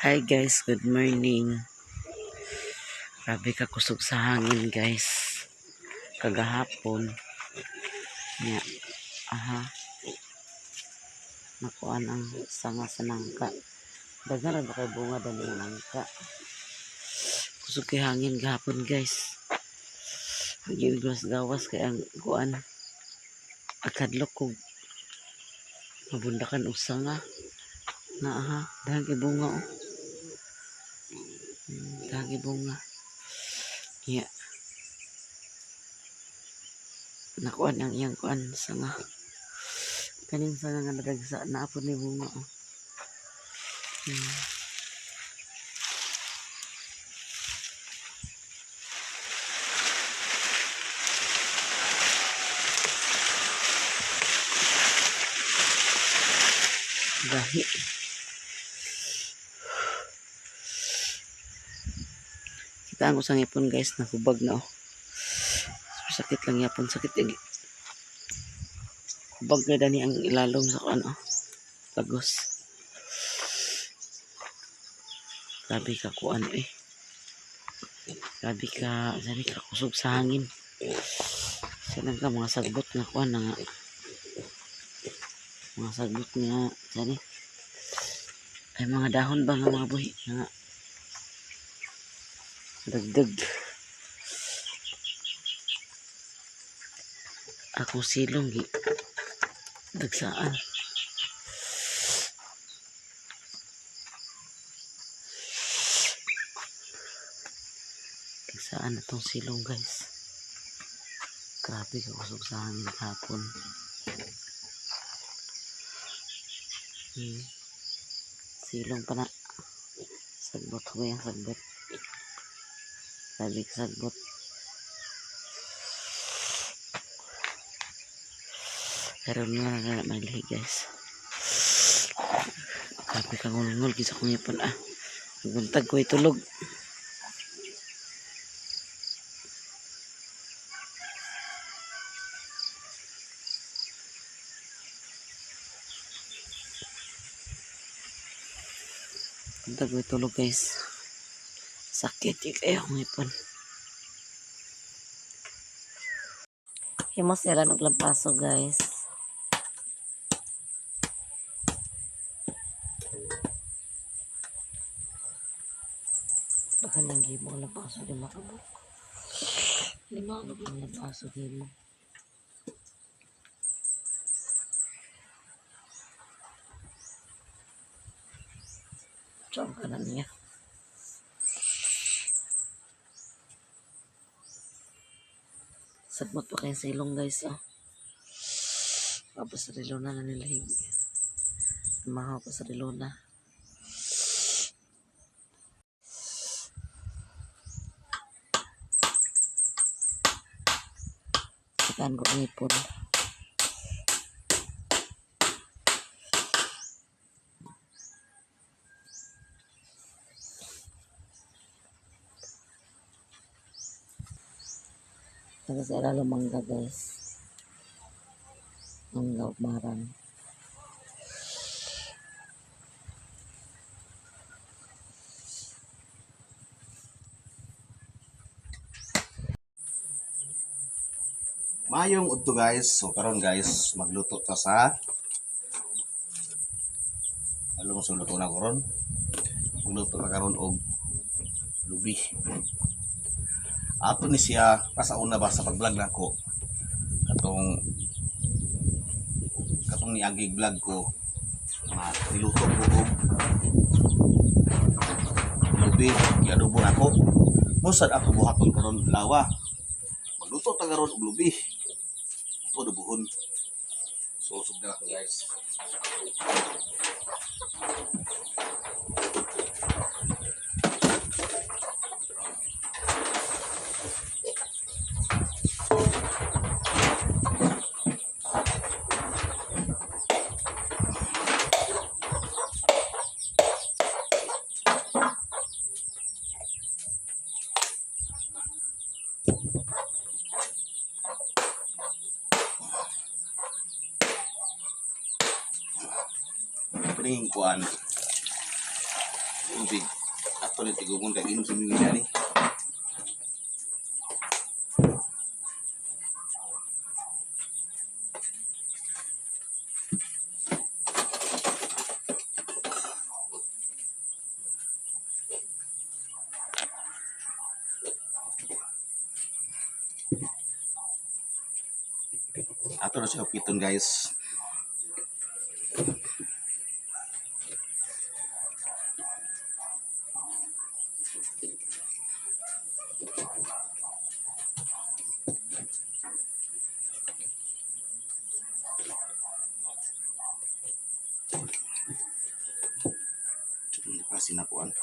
Hi guys, good morning. Grabe ka kusog sa hangin, guys. Kagahapon. Nya, aha. Nakuan ang sanga sa nangka. Daghan ra ba kay bunga dali ang nangka. Kusog kay hangin gahapon, guys. Ang gawas kay ang kuan. Akadlok kog mabundakan og sanga. Na aha, daghan kay bunga oh. Daghan kay bunga. Yeah. Nakuan ang iyang kuan sanga. Kaning sanga nga nadagsa naa pod ni bunga oh. Gahi. Kita ang usang ipon, guys, nahubag na oh. Sakit lang yapon, sakit yung hubag na dani ang ilalom sa kuan oh. Lagos. Grabe ka kuan eh. Grabe ka, sabi ka kusog sa hangin. Silang ka mga sagbot nga kuan na nga. Mga sagbot nga sani. Ay, mga dahon ba nga mga buhi nga. Dagdag. Akong silong gi dagsaan. Dagsaan na tong silong, guys. Grabe ka kusog sa hangin hapon. Silong pa na. Sagbot ko yung sagbot. Grabe ka sagbot. Pero na na may lihi, guys. Grabe ka ngulngul gid sa akong ngipon ah. Buntag ko tulog. Buntag ko tulog, guys. Sakit yung kayo akong ngipon. Himo sila og lampaso, guys. Baka nang gimo ang lampaso, 5 ka buok. 5 ka buok ang lampaso gimo. Saan ka na niya? Sagbot pa kayo sa ilong, guys. Oh. Tapos sa rilona na nilahig. Mahaw pa sa rilona. Kitaan ko ang ipon. Taga sa ilalo mangga, guys. Mangga ug marang. Mayong udto, guys. So karon, guys, magluto ta sa ano mo sa luto na karon? Magluto ta karon og lubi. Ato ni siya sa una ba sa pag-vlog nako. Katong katong niagig vlog ko nga niluto ko og lubi, giadobo nako. Musad ako buhaton karon lawa. Magluto ta karon og lubi. Ito adobohon. So sugdan ako, guys. Kining kuan. Tubig. Ato ni tigumon kay inom sa mimi ni. Ato na siya piton, guys. Hindi pa sinapuan.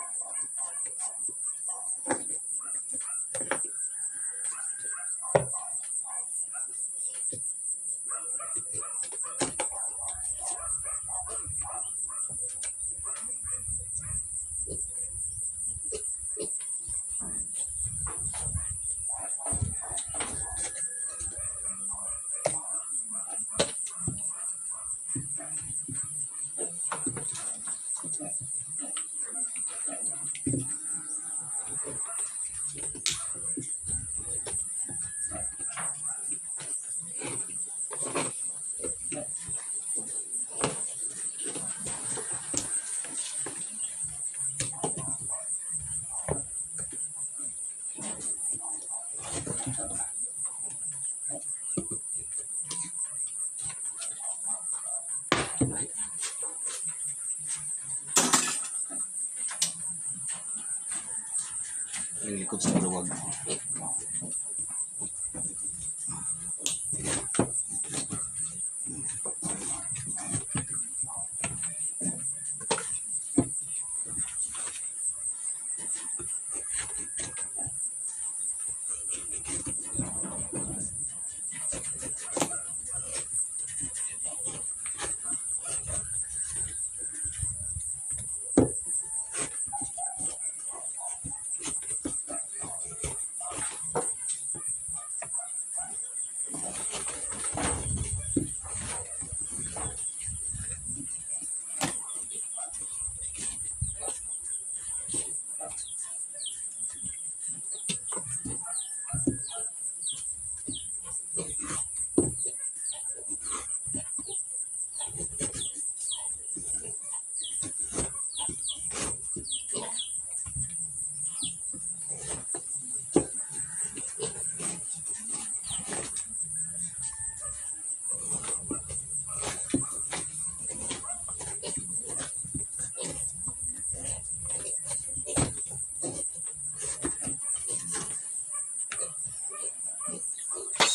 Ang likod sa maluwag.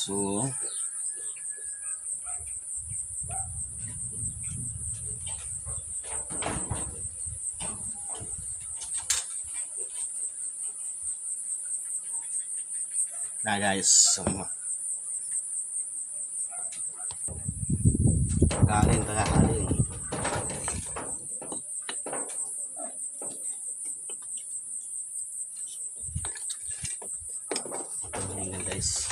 So, na guys, so, kanin, taga kanin. Kanin na, guys.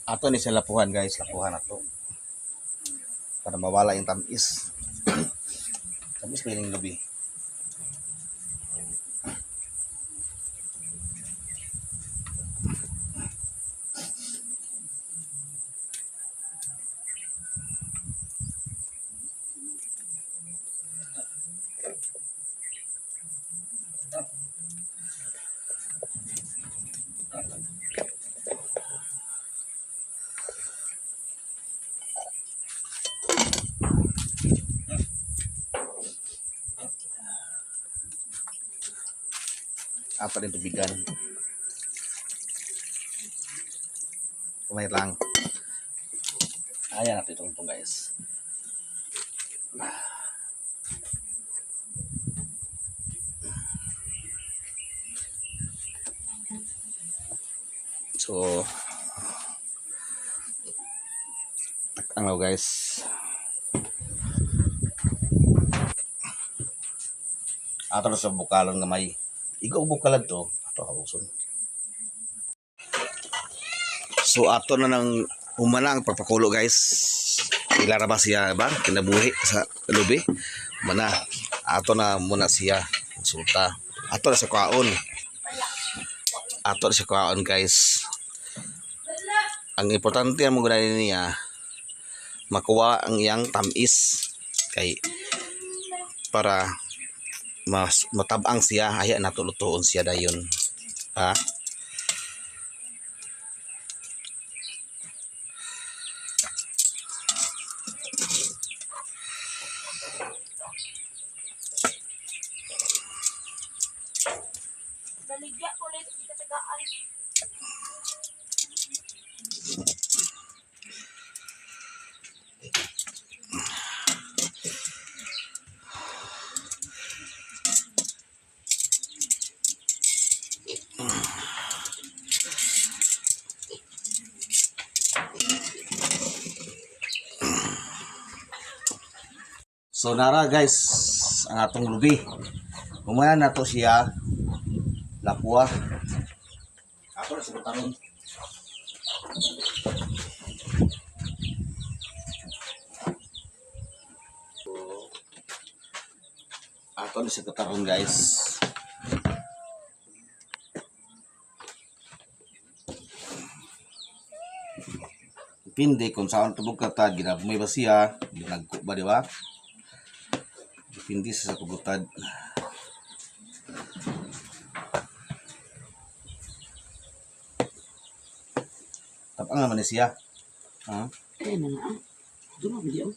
Ato ni sa lapuhan, guys, lapuhan ato. Para mawala yung tamis. Tamis pa yung lubi. Ato rin tubigan. Kumay lang. Ayan natin itong itong, guys. So, ano, guys. Ato na sa bukalon gamay. Igo og bukalan to. Ato hawson. So ato na nang humana ang pagpakulo, guys. Ila ra ba siya ba kinabuhi sa lubi? Mana ato na muna siya sulta. Ato na sa kaon. Ato na sa kaon, guys. Ang importante ang mga niya makuha ang iyang tamis kay para mas matabang siya aya nato lutoon siya dayon, ha. Baligya ulit katagaan. So nara, guys, ang atong lubi. Humana na to siya lapua. Ato na sa butaron. So, ato na sa kataron, guys. Depende kung saan tubog katad, ginagmay ba siya, ginagko ba, di ba? Depende sa pagutad. Tapang naman ni siya. Ha? Ay, na na. Doon ako diyan.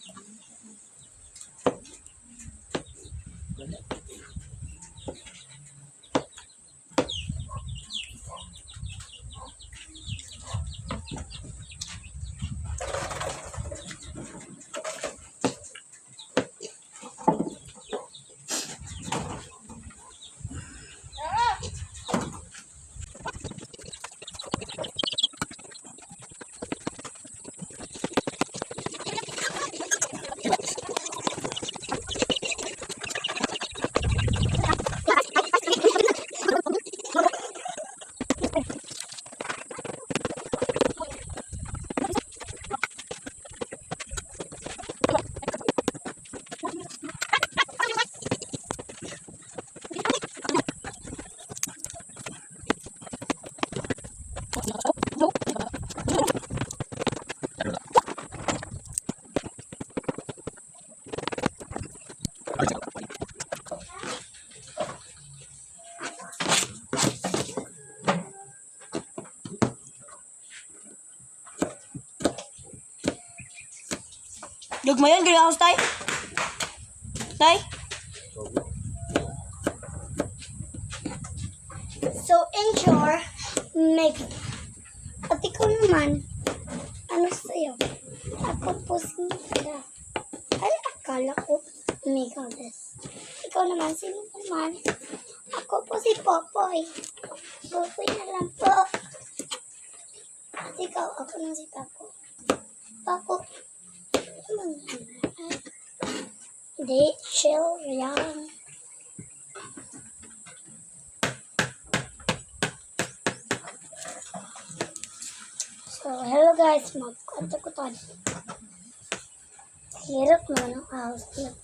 Lugmayon kay house tay. Tay. So, in short, Megan. At ikaw naman, ano sa'yo? Ako po si Mika. Ay, akala ko Mika des. Ikaw naman, sino ka naman? Ako po si Popoy. Popoy na lang po. At ikaw, ako na si Paco. Paco, ano naman? Ay, hindi, chill lang. So, hello guys, magkutan. Hirap naman ang ahos niya.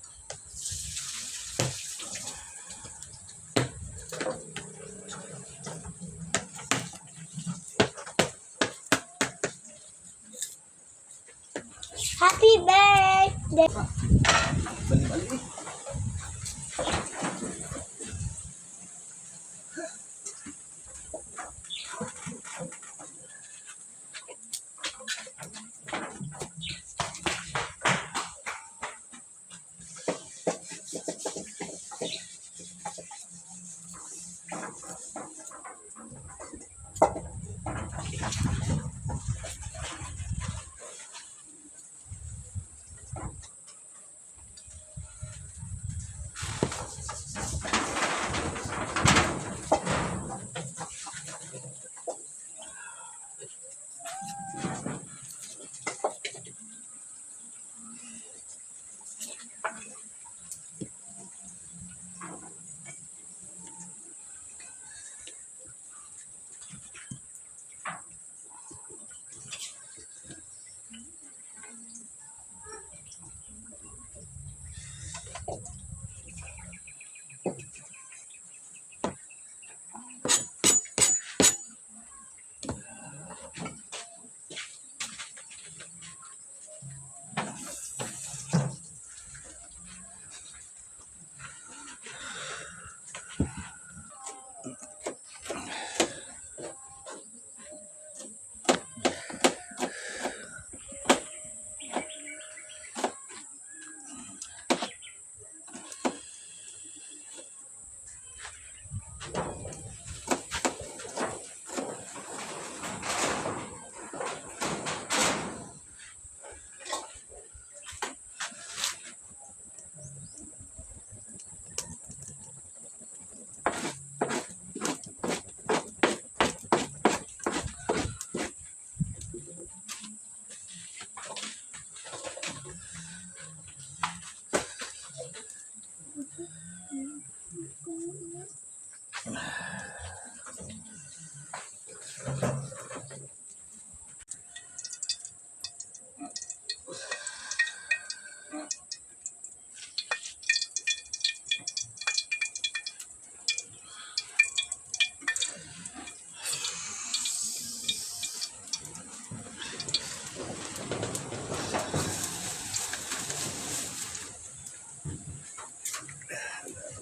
Happy birthday!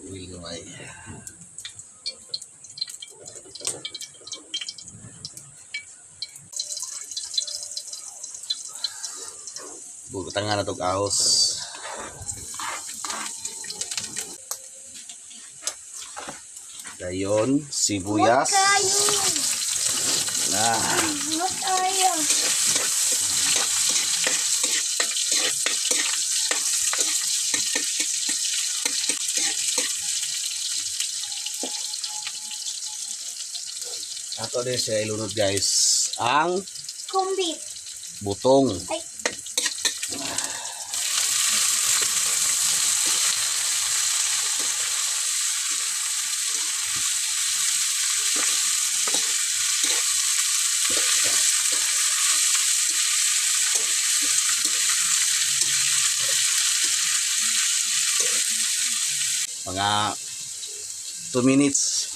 Uwi gamay. Butangan na tog ahos. Dayon, sibuyas. Kayo! Na. Magkayo! Ato din siya ilunod, guys. Ang Kumbit! butong. Ay! Mga 2 minutes.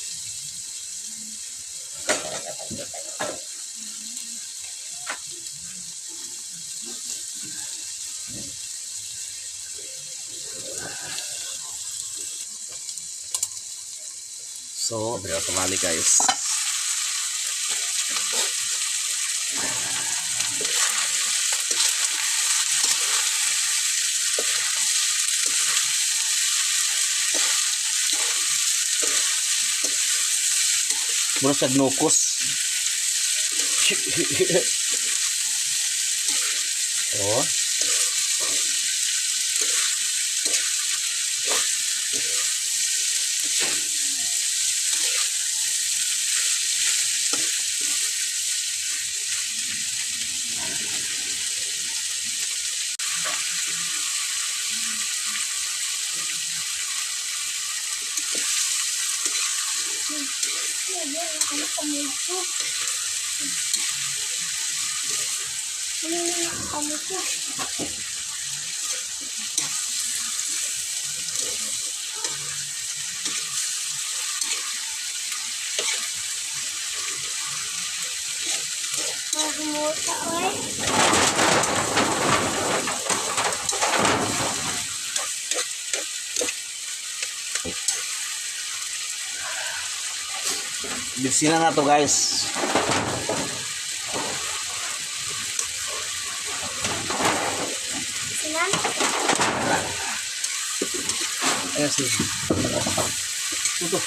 So, tumali, guys. Mura siya nukos. Oh. Ano kami ito? Ano na kami ko? Magmuta, oy. Bisina na to, guys. Sinan? Ayan si. Ito.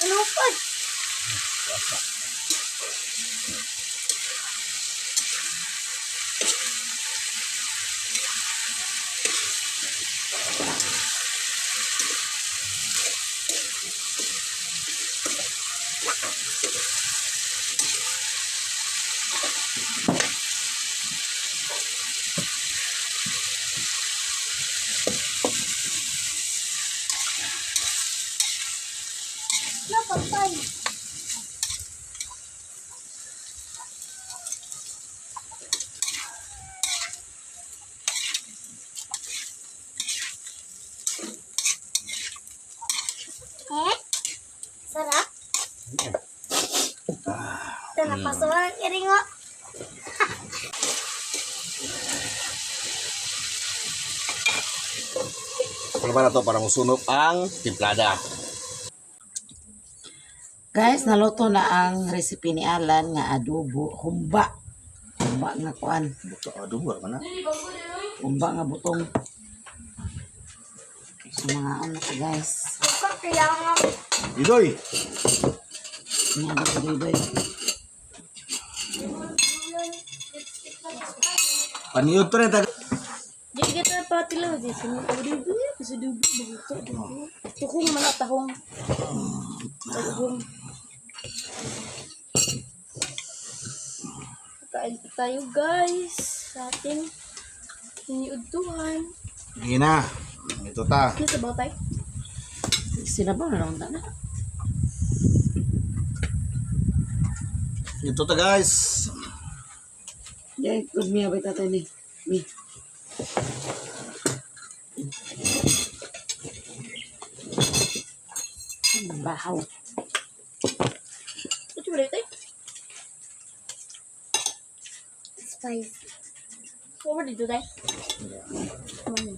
Ano pa? Napatay. Eh? Sarap? Ito na pasukan ang iringo. Ano ba na to para musunok ang timplada. Guys, naluto na ang recipe ni Alan nga adobo humba. Humba nga kuan. Buto adobo ra man na. Humba nga butong. Sa mga ano ko guys. Ito, kaya nga. Idoy. Nga adobo. Paniud to na tag. Di kita patilo di sini. Adubo, sa dubo, buto, dubo. Tukong man tahong. Tahong. Kain po tayo guys sa ating iniudtuhan. Sige na. Ito ta. Ano sa batay? Sinabaw na lang na. Ito ta guys. Di, good mi abay tatay ni. Mi. Bahaw. Ito ba tayo? Spicy. Over dito tayo. Mm.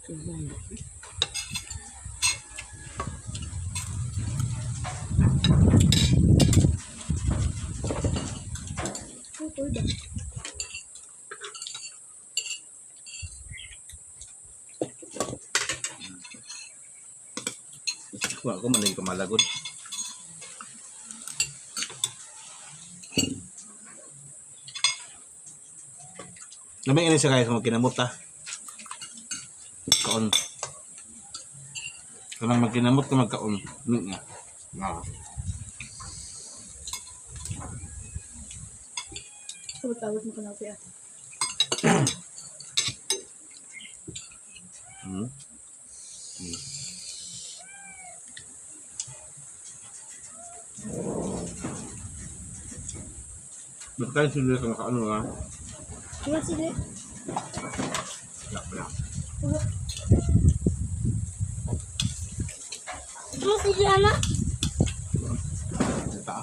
Ito ba? Wa ko man kamalagod. Lamay ini siya guys magkinamot ta. Kaon. Kanang magkinamot ka magkaon. Ni nga. Nga. Tawag-tawag mo ka na ah. Ba't kayo sila ka makaano ha? Ano sila? Wala, wala. Ano si Diana? Ito ah.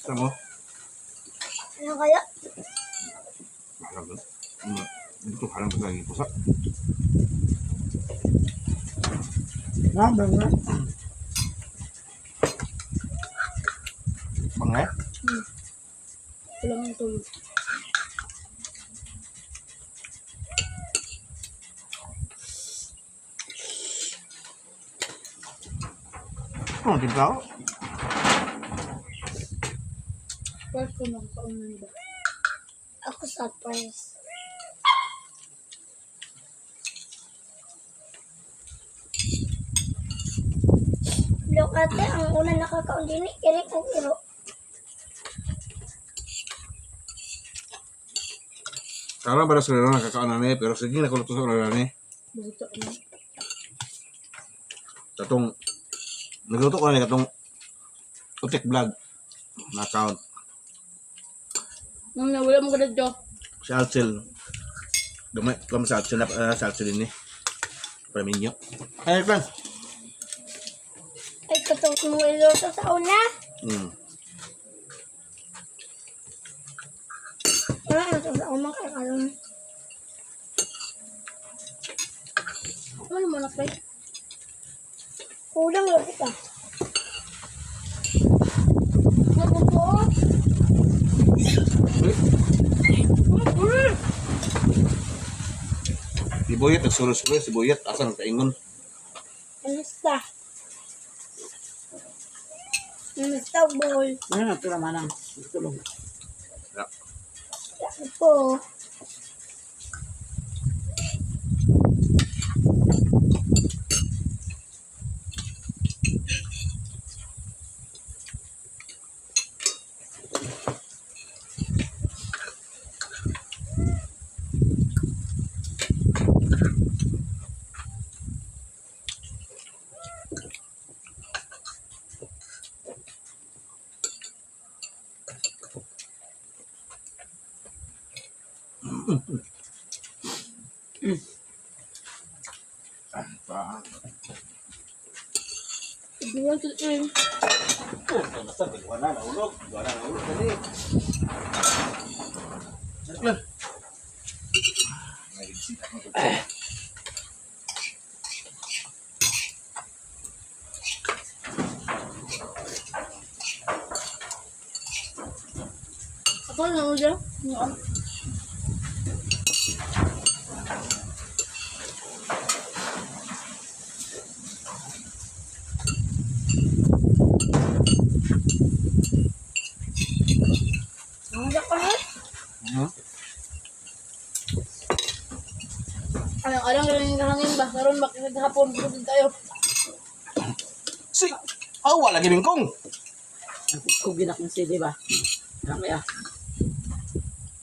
Tama mo? Ano kaya? Harap na. Dito harap pa lagi pusa. Nga, nga. Bangay? Kulang ang tulog. Ano timpla ko? First ko nakakaunan ba? Ako sa first. Blok ate, ang una nakakaon din ni Eric ug Iro. Karon para sa nakakaon na ni, pero sige na ko luto sa na ni. Buto na. Katong nagluto ko na ni katong Utik Vlog na account. Nang nawala mo ka dito. Si Alcel. Dumay, kam sa Alcel na sa Alcel ini. Para minyo. Ay, plan. Ay, katong mo iluto sa una. Wala na to sa una kay karon. Ano mo na pre? Kulang lagi ka. Nabuto. Si Boyet, nagsulo-sulo si Boyet. Asa nang kaingon? Amusta? Amusta, boy? Ano na ito naman ang tulong. Yeah. Ako po. Pa. Ibuwan sa in. Oh, basta wala na nahulog. Wala na nahulog dali. Plan. Ako na mo dyan. Ano? Ang ko na. Alang alang rin yung hangin ba? Karon ba kasi hapon busog tayo. Si, awa lagi bingkong. Kung ginak ng sili ba? Ano kaya?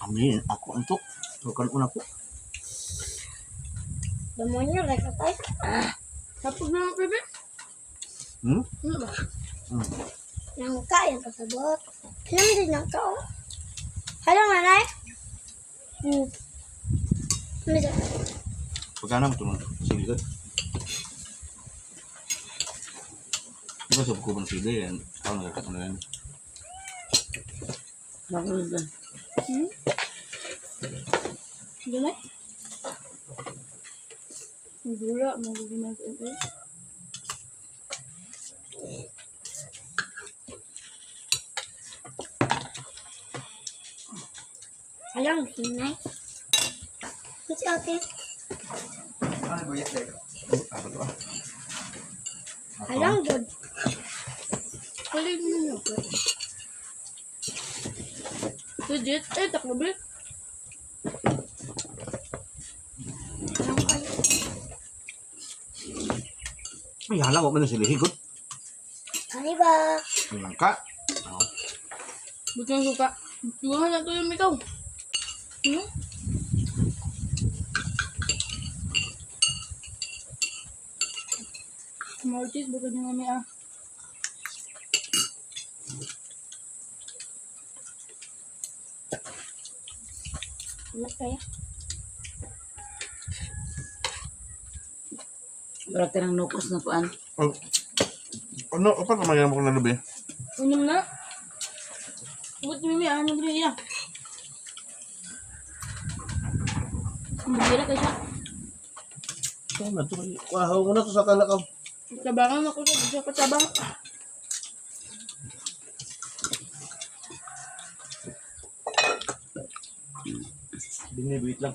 Amin, ako antok. Tukan una ko. Demonyo, reka tayo. Hapon na lang bebe. Ano ba? Nangka, yung kasabot. Alam mo din nangka, oh. Alam nga, nay? Ano siya? Pagkana mo tunong sili ko. Di ba sa buko ng sili yan? Ako nagkakaroon na yan. Bakit ba? Gamay? Wala, magiging sa ito. Alam, hinay. Ano si ate? Ako to ah. Alam, good. Kulit ninyo. Legit? Eh, taklo ba? Alam kayo. Ay, hala, wag mo na sili. Higot. Ano ba? Ang langka. Oh. Buti ang suka. Iwahan na ito yung ikaw. Martis, baka niyo kami ah. Wala kaya. Wala ka ng nukos na kuan. Oh. Ano, apa ka magyam ko na lubi? Unyam na. Buti mimi, ano rin iya. Magira kay siya. Ito na to. Wahaw mo na to sa kalakaw. Tabangan ako sa bisa katabang. Binibuit lang.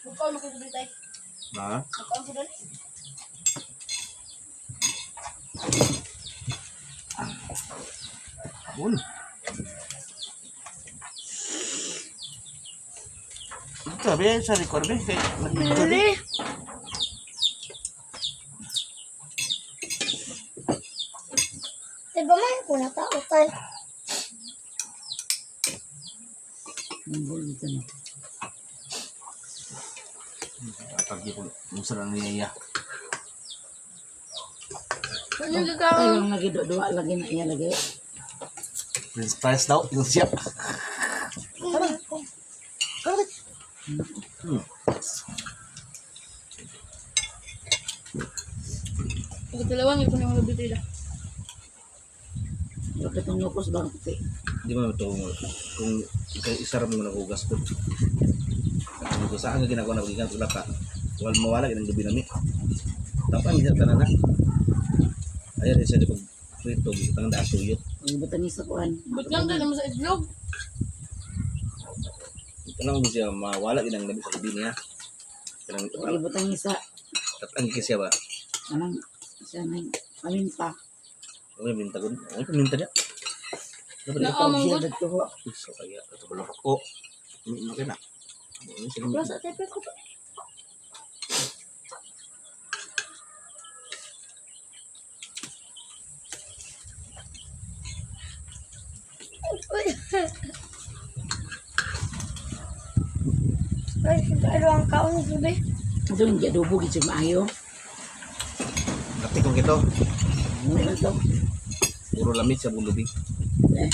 Bukaw na ko dito tay. Ha? Bukaw ko dali. Un. Sabi, sa record be. Kay nag-video be. Diba man ko na tao tayo? Ang dito na. Atag ko unsa lang niya. Ano Ay, gagawin? lang lagi duwa lagi na iya lagi. Prince Price daw yung siya. Pagkadalawa, may kunang lubi tila. Bakit ang lukos bang puti? Di ba ito kung isa ra mo naghugas ko. Kung sa akin ginagawa na gikan tulak ka. Wal mawala ginang gabi nami. Tapan siya tanan na. Ayan siya di pag prito tang da tuyot. Ang butang isa kuan. Ba't lang doon naman sa itlog? Tanang mo siya mawala ginang gabi sa gabi niya. Kanang Ang butang isa tatang siya ba? anang siya nang paminta. Uy, minta ko. Uy, paminta niya. Dapat Na ikaw amang Siya good. dagto. So kaya ito ba ko. Ano kaya na? Ano sila Bro, sa tepe ko pa. Uy. Ay, ano ang kaon gabi? Ito hindi adobo gid siya maayo. Dati kong kito. Ano lang to? Puro lamit sa bulubi. Eh,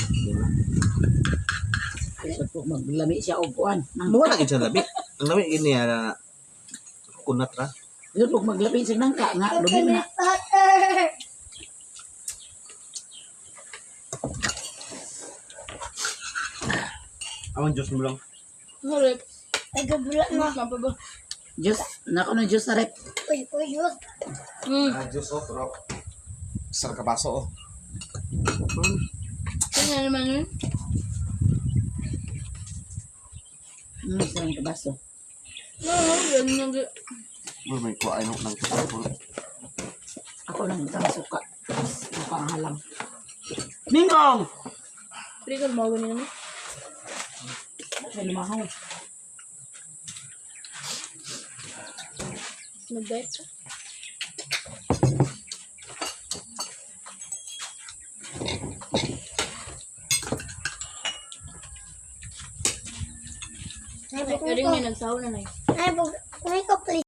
so po maglami siya og kuan. Nang Mawala gid siya labi. Ang lami gid niya na kunat ra. Yun, pag maglami siya nangka nga lubi na. Butter. Amang Diyos mo lang. Harap. Ay, gabula na. Mapa ba? Diyos, nako na Diyos na rep. Uy, uy, uy. Ah, Diyos oh, pero sa kabaso oh. Ano na naman yun? Ano sa ang kabaso? No, no, ganun yung... Bro, may kuha ay nung nang Ako lang itang suka. Suka ang halang. Minggong! Pre, ko lumawa niya naman. Ay, lumahaw. Nag-diet ka. Ay, Pero yung nagsawa na na Ay, kung ikaw please.